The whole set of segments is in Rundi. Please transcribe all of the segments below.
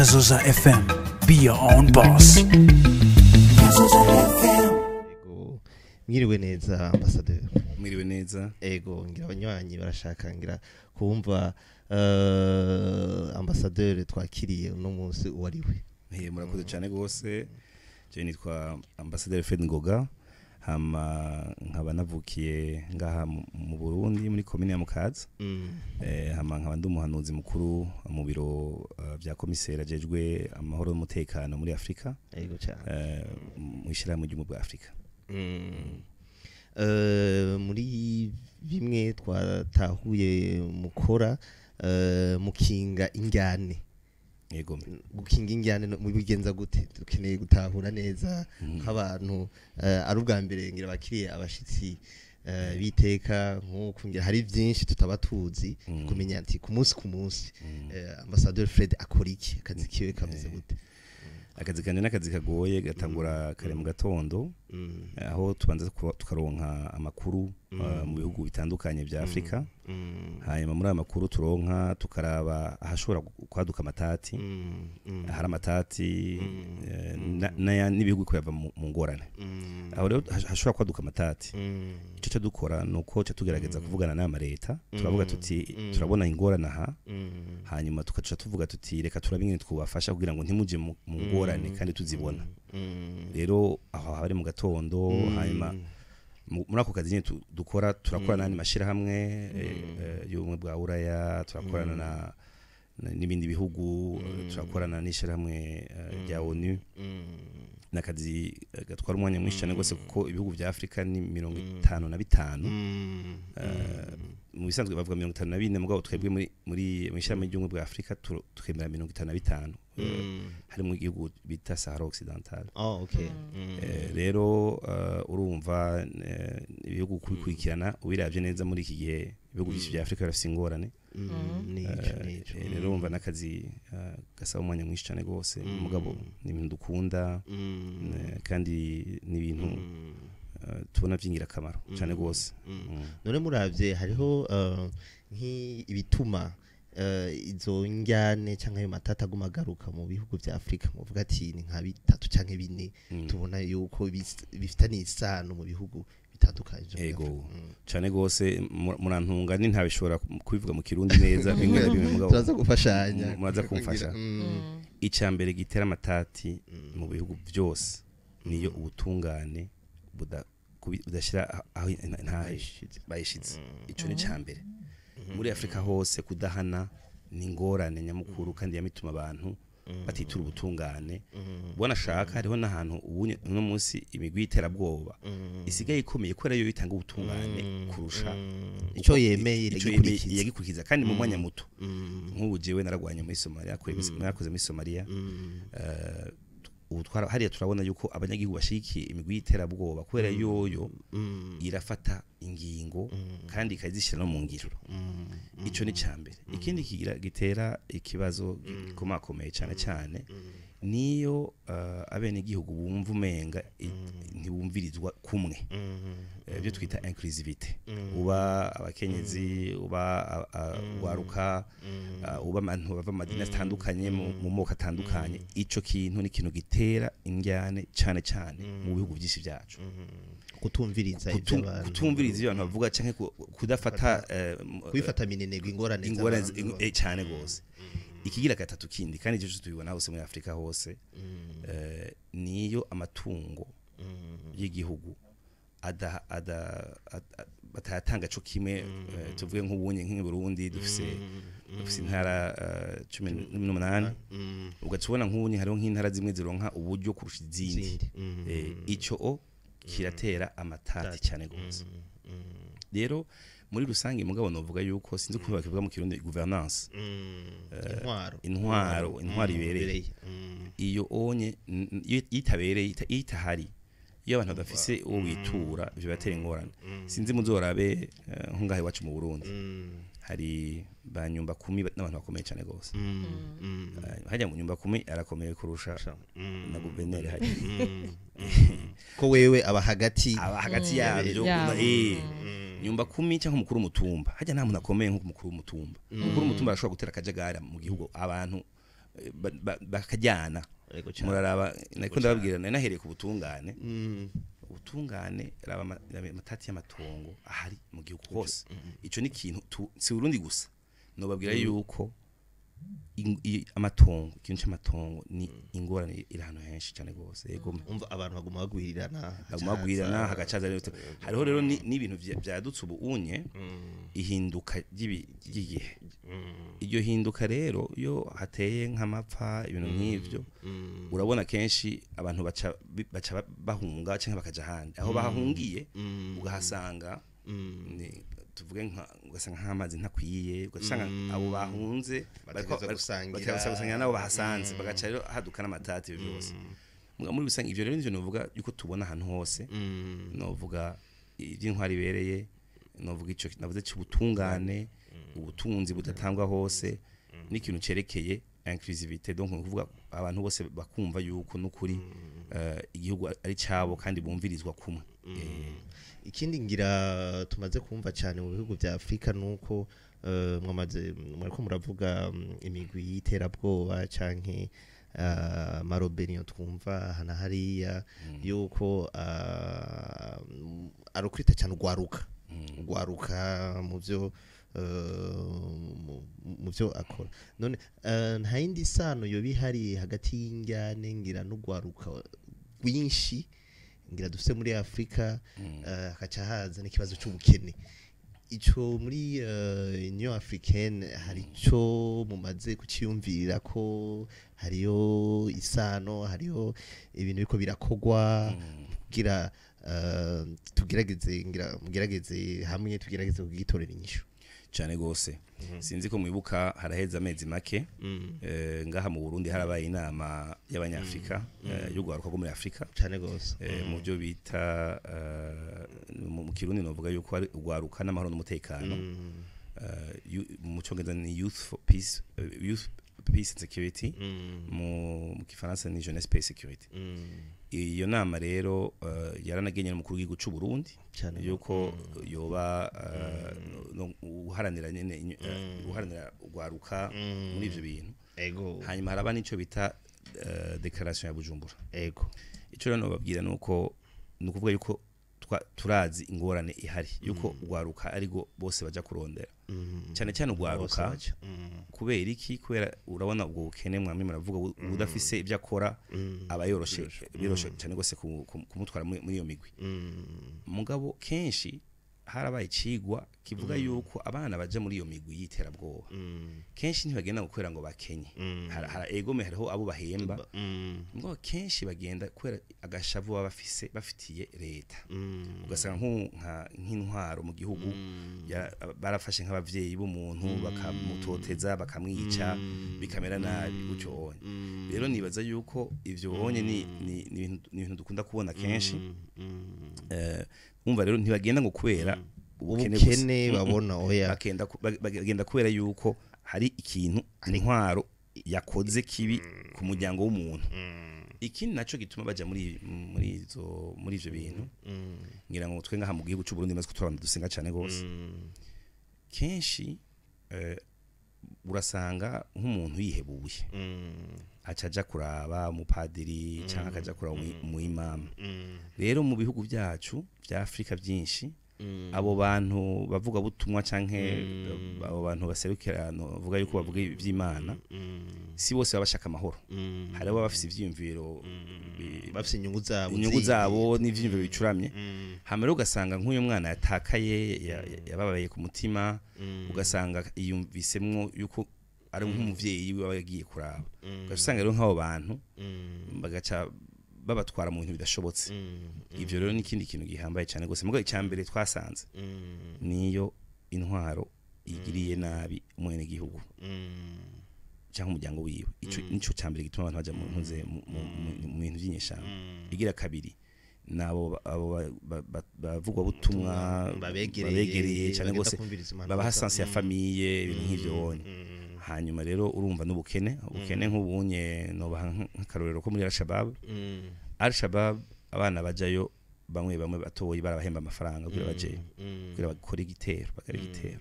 Kazoza FM. Be your own boss. Ego, mwiriwe neza, ambassadeur. Mwiriwe neza. Ego, ngira abanywanyi barashaka ngira kumva ambassadeur twakiriye uno munsi uwo ari we. Murakoze cyane gose. Je nitwa Ambassadeur Fred Ngoga, hama nkaba navukiye ngaha mu Burundi, muri komine ya Mukaza. Hama nkaba ndi umuhanuzi mukuru mu biro vya komiseri ajejwe amahoro n'umutekano muri Afrika, Ego cyane. mu ishirahamwe ry'ubumwe bwa Afrika. Muri bimwe twatahuye mukora, mukinga injyane. Yego. Gukinga injyane mubigenza gute? Dukeneye gutahura neza nk'abantu ari ubwa mbere ngira bakiriye abashitsi biteka, nk'uko ngira hari byinshi tutaba tuzi, kumenya ati ku munsi ku munsi Ambassadeur Fred akora iki, akazi kiwe kameze gute? Akazi kanje n'akazi kagoye, gatangura kare mu gatondo, aho tubanza tukaronka amakuru mu bihugu bitandukanye vya Afrika. Hanyuma muri ayo makuru turonka, tukaraba ahashobora kwaduka amatati, ahari amatati n'ibihugu ko yava mu ngorane, aho rero hashobora kwaduka amatati. Icyo cyo dukora ni uko cyo tugerageza kuvugana n'ama leta, turavuga tuti turabona ingorane aha, hanyuma tukaca tuvuga tuti reka turabe ingene twubafasha kugira ngo ntimuje mu ngorane kandi tuzibona. Rero aho hari mu gatondo. Hanyuma muri ako kazi nyine dukora, turakora n'andi mashirahamwe y'ubumwe bwa Buraya, turakorana n'ibindi bihugu, turakorana n'ishirahamwe rya ONU. N'akazi gatwara umwanya mwinshi cyane rwose, kuko ibihugu vya Afrika ni 55. Mu bisanzwe bavuga 54, mugabo twebwe muri mw'ishirahamwe ry'ubumwe bwa Afrika twemera 55, harimo igihugu bita Sahara Occidental. Oh, okay. Rero urumva, ibihugu kubikurikirana, ubiravye neza, muri iki gihe ibihugu byinshi vya Afrika birafise ingorane. Nico nico. Rero urumva n'akazi gasaba umwanya mwinshi cyane rwose, mugabo ni ibintu dukunda, kandi ni ibintu tubona by'ingirakamaro cyane rwose. None muravye hariho nk'ibituma izo njyane canke ayo matata aguma agaruka mu bihugu vya Afrika, muvuga ati ni nka bitatu canke bine, tubona yuko bifitaniye isano mu bihugu bitandukanye vyo muri Ego. Afrika? Cyane rwose. Murantunga ni ntabishobora kubivuga mu Kirundi neza bimwe na bimwe, mugabo Turaza gufashanya. Muraza kumfasha. Icya mbere gitera amatati mu bihugu byose niyo ubutungane budashyira aho ntahe bayishize. Ico ni cya mbere. Muri Afrika hose kudahana ni ingorane nyamukuru, kandi yamituma abantu batitura ubutungane. Bonashaka hariho n'ahantu ubu uno munsi imigwi y'iterabwoba isigaye ikomeye, kubera yo itanga ubutungane kurusha Ico yemeye ico yemeye iragikurikiza. Iragikurikiza, kandi mu mwanya muto. Nk'ubu jewe naragwanye muri Somalia, narakoze muri Somalia. Ubu hariya turabona yuko abanyagihugu bashigikiye imigwi y'iterabwoba, kubera yoyo irafata ingingo kandi ikazishyira no mu ngiro. Ico ni cambere. Ikindi kigira gitera ikibazo gikomakomeye cyane cyane niyo abenegihugu bumva umenga ntibumvirizwa kumwe, ibyo twita inclusivité, uba abakenyezi, uba ugwaruka, uba abantu bava mu madini atandukanye, mu moko atandukanye. Ico kintu ni ikintu gitera injyane cyane cyane mu bihugu byinshi byacu. Kutumviriza ibyo abantu Kutumviriza ibyo abantu bavuga canke kudafata kubifata minenegwe ingorane ingorane z'abantu. Cyane gose. Ikigira gatatu kindi, kandi icyo cyose tubibona hose muri Afrika hose, niyo amatungo y'igihugu batayatanga co kimwe. Tuvuge nk'ubunye nk'i Burundi dufise intara 18, ugaca ubona nk'ubunye hariho nk'intara zimwe zironka uburyo kurusha izindi. Izindi. Ico o kiratera amatati cyane gose. Rero muri rusange, mugabo novuga yuko sinzi ukuntu bakivuga mu Kirundi, gouvernance, Intwaro. Intwaro ibereye. Ibereye. Iyo onye iyo itabereye, iyo itahari, iyo abantu badafise uwo witura, ivyo bibatera ingorane. Sinzi muzorabe, nko ngaha iwacu mu Burundi hari ba nyumba kumi n'abantu bakomeye cyane gose. Hajya mu nyumba kumi arakomeye kurusha na guverineri hajya. Ko wewe aba hagati. Aba hagati yabyo. Nyumba kumi cyangwa umukuru w'umutumba, hajya nta muntu akomeye nk'uko umukuru w'umutumba. Umukuru w'umutumba arashobora gutera akajagari mu gihugu, abantu Bakajyana. Muraraba, nariko ndababwira, nari nahereye ku butungane. Ubutungane, raba amatati y'amatongo ahari mu gihugu hose. Ico ni ikintu si Burundi gusa, nobabwira yuko amatongo, ikintu c'amatongo ni ingorane iri ahantu henshi cyane gose. Yego. Umva, abantu baguma bagwirirana. Baguma bagwirirana, hagacaza rero, hariho rero n'ibintu vyadutse ubu unye, ihinduka ry'igihe. Iryo hinduka rero, iyo hateye nk'amapfa, ibintu nk'ivyo, urabona kenshi abantu baca bahunga canke bakaja ahandi. Aho bahungiye ugahasanga tuvuge nka ugasanga nk'amazi ntakwiye, ugasanga abo bahunze Bategerezwa gusangira. Bategerezwa gusangira nabo bahasanze, bagaca rero haduka n'amatati, ibyo byose. Muri rusange ivyo rero nivyo novuga yuko tubona ahantu hose. Novuga iby'intwari ibereye, novuga ico navuze cy'ubutungane, ubutunzi budatangwa hose, n'ikintu cerekeye inclusivité, donc ni ukuvuga abantu bose bakumva yuko n'ukuri igihugu ari cabo kandi bumvirizwa kumwe. Ikindi ngira tumaze kumva cyane mu bihugu bya Afurika nuko mwamaze mwariko muravuga imigwi y'iterabwoba canke amaroberiyo twumva hana hariya, yuko ari ukwita cyane ugwaruka mu byo akora. None nta yindi sano yoba ihari hagati y'injyane ngira n'ugwaruka rwinshi ngira dufite muri Afurika, hakaca haza n'ikibazo cy'ubukene? Ico muri Union Africaine hari ico mumaze kuciyumvira ko hariyo isano, hariyo ibintu biriko birakogwa kugira tugerageze, ngira mugerageze hamwe tugerageze kugitorera inyishu? Cyane gose. Sinzi ko mwibuka, haraheze amezi make ngaha mu Burundi harabaye inama y'abanyafrika, y'urwaruka rwo muri Afrika. Cyane gose. Mu byo bita mu Kirundi novuga yuko ari urwaruka n'amahoro n'umutekano. Mu Cyongereza ni youth for peace, youth, peace and security. Mu Gifaransa ni jeunesse, paix, security. Iyo nama rero yaranagenye n'umukuru w'igihugu c'u Burundi yuko yoba uharanira nyene uharanira urwaruka muri ivyo bintu. Hanyuma haraba n'ico bita déclaration ya Bujumbura. Ico rero nobabwira nuko ni ukuvuga yuko turazi ingorane ihari yuko urwaruka ariko bose baja kurondera cyane cyane urwaruka. Bose baja. Kubera iki? Kubera urabona ubwo bukene mwamwe muravuga, udafise ibyo akora aba yoroshe, biroshe cyane gose kumutwara muri iyo migwi. Mugabo kenshi harabaye icigwa kivuga yuko abana baja muri iyo migwi y'iterabwoba kenshi ntibagenda gukorera ngo bakenye. Egome hariho abo bahemba, mugabo kenshi bagenda kubera agashavu baba bafise, bafitiye leta. Ugasanga nk'intwaro mu gihugu barafashe nk'abavyeyi b'umuntu, bakamutoteza, bakamwica, bikamera nabi gutyo onye. Rero nibaza yuko ivyo onye ni ibintu dukunda kubona kenshi. Umva rero, ntibagenda ngo kubera ubukene gusa. Ubukene babona, oya. Bagenda kubera yuko hari ikintu intwaro yakoze kibi ku muryango w'umuntu. Ikindi naco gituma baja muri ivyo bintu, ngira ngo twe ngaha mu gihugu c'u Burundi maze ko dusenga cyane gose, kenshi urasanga nk'umuntu yihebuye aca aja kuraba umupadiri cyangwa akaja kuraba umuimamu. Rero mu bihugu byacu bya Afrika byinshi, abo bantu bavuga butumwa canke abo bantu baserukira, bavuga yuko bavuga ivy'Imana, si bose baba bashaka amahoro. Hari abo bafise ivyiyumviro bafise inyungu zabo inyungu zindi. zabo n'ivyiyumviro bicuramye. Hama rero ugasanga nk'uyu mwana yatakaye, yababaye ku mutima, ugasanga yiyumvisemwo yuko ari nk'umuvyeyi wiwe aba yagiye kuraba. Ugaca usanga rero nk'abo bantu bagaca babatwara mu bintu bidashobotse. Ivyo rero ni ikindi kintu gihambaye cyane gose. Mugabo icya mbere twasanze niyo intwaro igiriye nabi umwenegihugu cyangwa umuryango wiwe, ico nico cya mbere gituma abantu baja mu ntuze mu bintu by'inyeshamba. Igira kabiri nabo abo bavugwa butumwa babegereye, babegereye cyane bagenda gose, kumviriza impanuro babaha sens ya famille, ibintu nk'ivyo wonye. Hanyuma rero urumva n'ubukene, ubukene nk'ubunye nobaha nk'akarorero ko muri Al-Shabaab. Al-Shabaab abana bajayo Bamwe bamwe batoyi barabahemba amafaranga kugira baje, kugira bakore igitero, bakore igitero.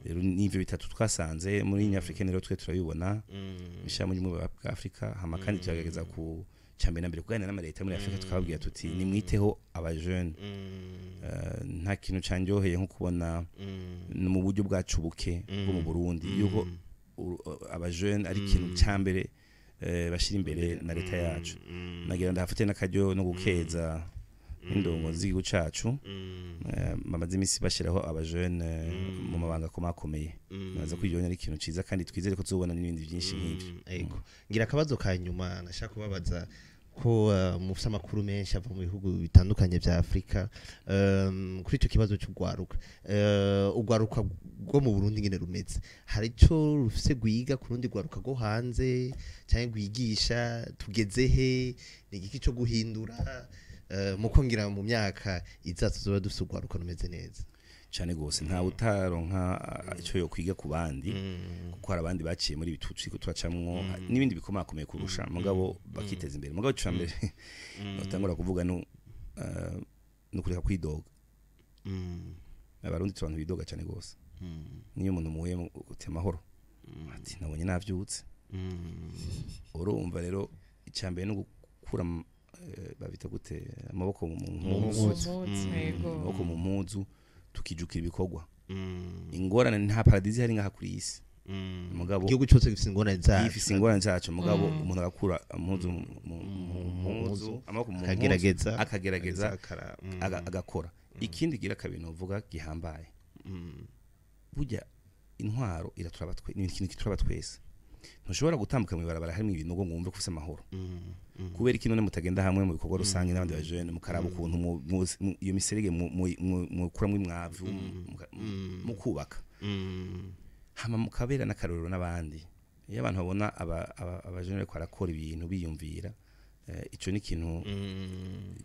Rero n'ivyo bitatu twasanze muri Union Africaine, rero twe turabibona ishami ry'ubumwe bwa Afrika. Hama kandi tugerageza ku cyambere na mbere kuganira n'amaleta muri Afrika, tukababwira tuti: "Nimwiteho aba jeunes." Nta kintu canjyoheye nko kubona ni mu buryo bwacu buke bwo mu Burundi yuko aba jeunes ari ikintu cya mbere bashira imbere na leta yacu. Nagira ndahafate n'akaryo no gukeza n'indongozi z'igihugu cacu, bamaze iminsi bashyiraho aba jeunes mu mabanga akomakomeye. Naza ko iyo ari ikintu ciza, kandi twizere ko tuzobona n'ibindi byinshi nk'ivyo. Ego, ngira akabazo ka nyuma nashaka kubabaza, ko mufise amakuru menshi ava mu bihugu bitandukanye vya Afrika, kuri ico kibazo cy'ugwaruka, ugwaruka rwo mu Burundi ngene rumeze, hari ico rufise gwiga ku rundi gwaruka rwo hanze canke rwigisha? Tugeze he? Ni igiki co guhindura muko ngira mu myaka iza tuzoba dufise ugwaruka rumeze neza? Cyane gose, ntawe utaronka icyo yokwiga ku bandi, kuko hari abandi baciye muri ibi turiko turacamwo n'ibindi bikomakomeye kurusha, mugabo bakiteza imbere. Mugabo ica mbere notangura kuvuga no kureka kwidoga. Abarundi tubantu bidoga cyane gose. Niyo umuntu muhuye uti: "Amahoro?" Ati: "Nabonye navyutse." Urumva rero, icya mbere no gukura babita gute, amaboko mu mpuzu. Mpuzu. Yego. Amaboko mu mpuzu, tukijukira ibikorwa. Ingorane, nta paradisi hari ngaha kuri iyi si, mugabo Igihugu cyose gifise ingorane zaco. Gifise ingorane zaco, mugabo umuntu agakura impuzu mu mpuzu, amaboko mu mpuzu, akagerageza. Akagerageza, agakora. Ikindi gira kabiri novuga gihambaye, burya intwaro iraturaba twe, ni ikintu kituraba twese. Ntushobora gutambuka mu ibarabara harimo ibinogo ngo wumve ko ufise amahoro. Kubera iki none mutagenda hamwe mu bikorwa rusange n'abandi bajene, mukaraba ukuntu iyo miserege mukuramwo imwavu, mukubaka, hama mukabera n'akarorero n'abandi? Iyo abantu babona abajene bariko barakora ibintu biyumvira, ico ni ikintu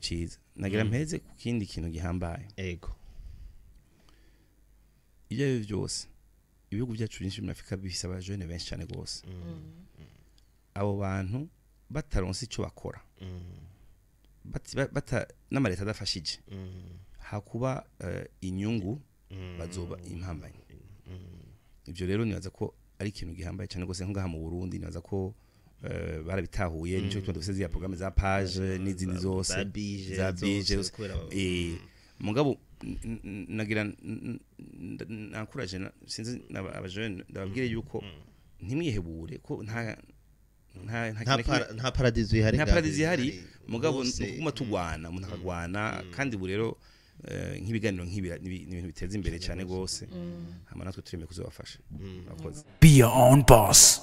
ciza. Nagira mpeze ku kindi kintu gihambaye. Ibyo ari byo byose, ibihugu byacu byinshi muri Afurika bifise abajene benshi cyane rwose. Abo bantu bataronse ico bakora, n'amaleta adafashije, hakuba inyungu bazoba impambanyi. Ibyo rero nibaza ko ari ikintu gihambaye cyane rwose. Nko ngaha mu Burundi, nibaza ko barabitahuye, nico gituma dufise ziriya programme za PAJE n'izindi zose. Za bije. Za bije. Zose, kubera Mugabo nagira nakuraje sinzi abajene, ndababwire yuko ntimwihebure, ko nta nta kintu na kimwe- nta paradizo ihari nta ngaho. paradizo ihari, mugabo Hose. Nukuguma tugwana, umuntu akagwana. Kandi ubu rero nk'ibiganiro nk'ibi ni ibintu biteza imbere cyane rwose. Hama natwe turemeye kuzobafasha. Murakoze. Be your own boss.